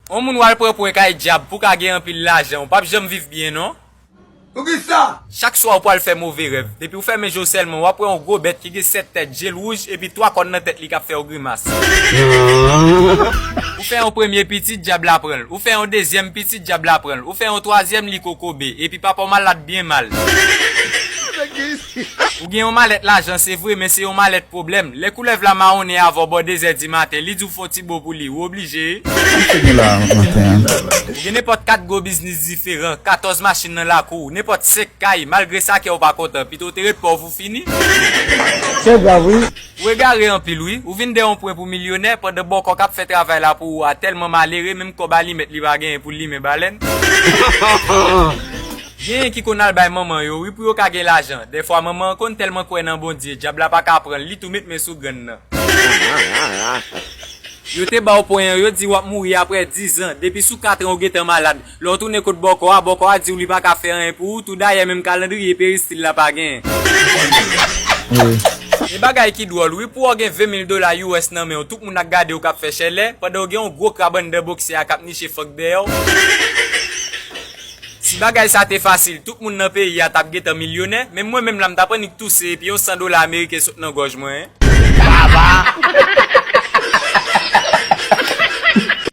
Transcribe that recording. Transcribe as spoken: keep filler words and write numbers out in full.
On moun w al pran pwen kay dyab pou ka gen anpil lajan, ou p ap janm viv byen non. Poukisa? Chak swa ou pral fè move rèv. Depi ou fèmen je w sèlman, w ap wè yon gwo bèt ki gen sèt tèt, je l wouj, epi twa kòn nan tèt li k ap fè w grimas. Ou fè yon premye pitit, dyab la pran l. Ou fè yon dezyèm pitit, dyab la pran l. Ou fè yon twazyèm, li kokobe. Epi papa w malad byen mal. Ou gen yon malèt lajan, se vre, men se yon malèt pwoblèm. Lè koulèv la mawonnen avè w bò dezè di maten, li di w fè yon ti bo pou li, ou oblije. Ou gen nenpòt kat gwo biznis diferan, katòz machin nan lakou w, nenpòt senk kay, malgre sa kè w pa kontan, pito w te ret pòv ou fini. Se grav, wi. Ou egare anpil, wi. Ou vin dèyè yon pwen pou milyonè, pandan bòkò k ap fè travay la pou ou a tèlman malere, menm kòb alimèt li pa genyen pou l limen balèn. Genyen ki konn al bay manman yo, wi, pou yo ka gen lajan. Dèfwa manman an konn tèlman kwè nan Bondye, dyab la pa ka pran l, li tou met men sou grann nan. Yo te ba w pwen an, yo di w ap mouri aprè diz an. Depi sou kat an ou gentan malad. Lè w tounen kot bòkò a, bòkò a di w li pa ka fè anyen pou ou, tou dayè menm kalandriye peristil la pa genyen. E bagay ki dwòl, wi, pou w gen ven mil dola U S nan men w, tout moun ap gade w k ap fè chèlè, pandan w gen yon gwo krab anndan bòksè a k ap niche fank dèyè w. Si bagay sa te fasil, tout moun nan peyi a t ap gentan milyonè, men mwen menm la m t ap annik touse epi yon san dola ameriken sot nan gòj mwen.